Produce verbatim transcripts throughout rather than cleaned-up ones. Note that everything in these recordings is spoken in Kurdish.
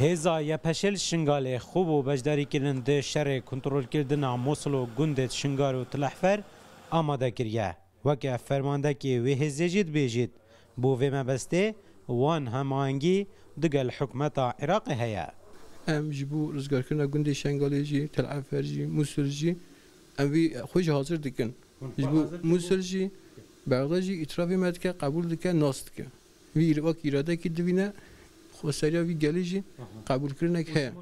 Hêza Y P Ş li Şingalê xwe bo beşdarîkirin di şerê kontrolkirdina Mosul û gundê Şingal û Tilehfer amade kiriye. Weke fermandekê wê hêzê jî dibêjit, bo vê mebestê wan hemahengî digel hikûmeta Iraqê heye. Em ji bo rizgarkirina gundê Şengalê jî, Tel Efer jî, Musul jî, em vî xwe jî hazir dikin. Ji bo Musul jî, Bexda jî îtirafê me dike, qebûl dike, nas dike. Vî îr-, wek îradekî divîne, xweseriya vî gelî jî qebûlkirinek heye.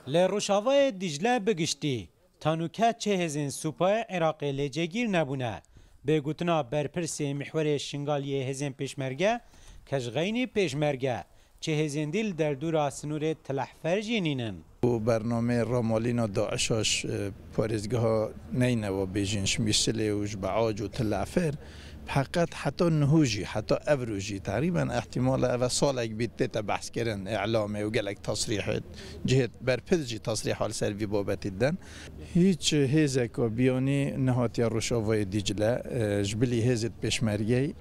Li Rojavayê Dîcle bi giştî, tanûke çi hêzên Supayê Iraqê lê cêgîr nebûne. Bi gotina berpirsê mîhwerê Şingal yê hêzên pêşmerge, Keşxeynî Pêşmerge, çi hêzên dî li derdora sinûrê Tilehfer jî nînin. Û bernameyê ramalîna DAIŞa ji, e, parêzgeha Neynewa bêjin ji Mîsilê û ji Beac û Tilehfer, bi heqet heta niho jî, heta evro jî, teqrîben ihtimale eve salek bît tête behskirin, îlamê û gelek tesrîhê cihêt berpirs jî tesrîha li ser vî babetî didin. Hîç hêzeka biyanî nehatiye Rojavayê Dîcle, e, ji bilî hêzêt pêşmergeyî.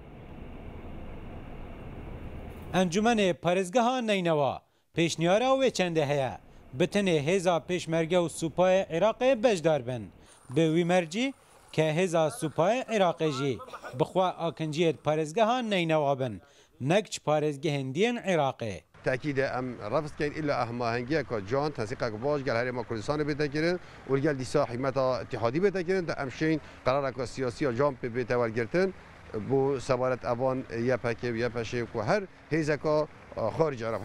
Encûmenê Parêzgeha Neynewa pêşniyara wê çendê heye, bi tenê hêza pêşmerge û supayê Iraqê beşdar bin. Bi wî mercî ke hêza supayê Iraqê jî bi xwe akinciyê di parêzgeha Neynewa bin, nek ji parêzgehên diyên Iraqê. Tekîde em refz keyn îlla hemahengiyeka can, tensîqek baş gel Herêma Kurdistanê bête kirin û li gel dîsa hikûmeta îtîhadî bête kirin, de em şên qerareka siyasî ya can pê bête wergirtin. Bo sebaret evan Y P G û Y P Ş'ê ku her hêzeka, e, xaricî Iraq.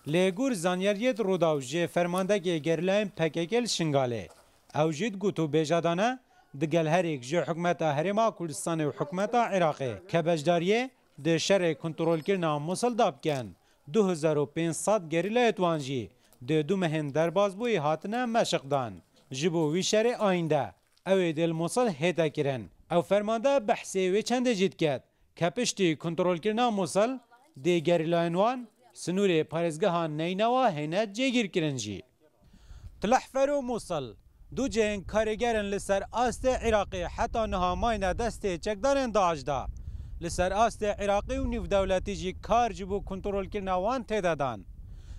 Lê gor zanyariyêt Rûdaw ji fermandekê gerîlayên P K K li Şingalê, ew jî di gotûbêja de ne, digel herêk ji hikûmeta Herêma Kurdistanê û hikûmeta Iraqê ke beşdariyê di şerê kontrolkirina Musil de bikin, du hezar û pênc sed gerîlayêt wan jî di du mehên derbasbûyî hatine meşqdan. Ji bo wî şerê ayînde, ew ê dê li Musil hête kirin. Ew fermande behsê wê çendê jî diket ke piştî kontrolkirina Musil, dê gerîlayên wan sinûrê parêzgeha Neynewa hêne cêgîrkirin jî. Tilehfer û Musil, du cihên karêger in li ser astê Iraqê heta niha mayne destê çekdarên DAIŞ de. Li ser astê Iraqî û nîvdewletî jî kar ji bo kontrolkirina wan têde dan.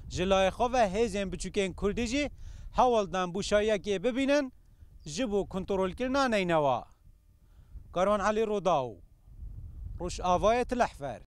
Ji layê xwe ve hêzên biçûkên Kurdî jî hewl dan bûşayiyekê bibînin ji bo kontrolkirina Neynewa. Karwan Elî Rûdaw, Rojavayê Tilehfer.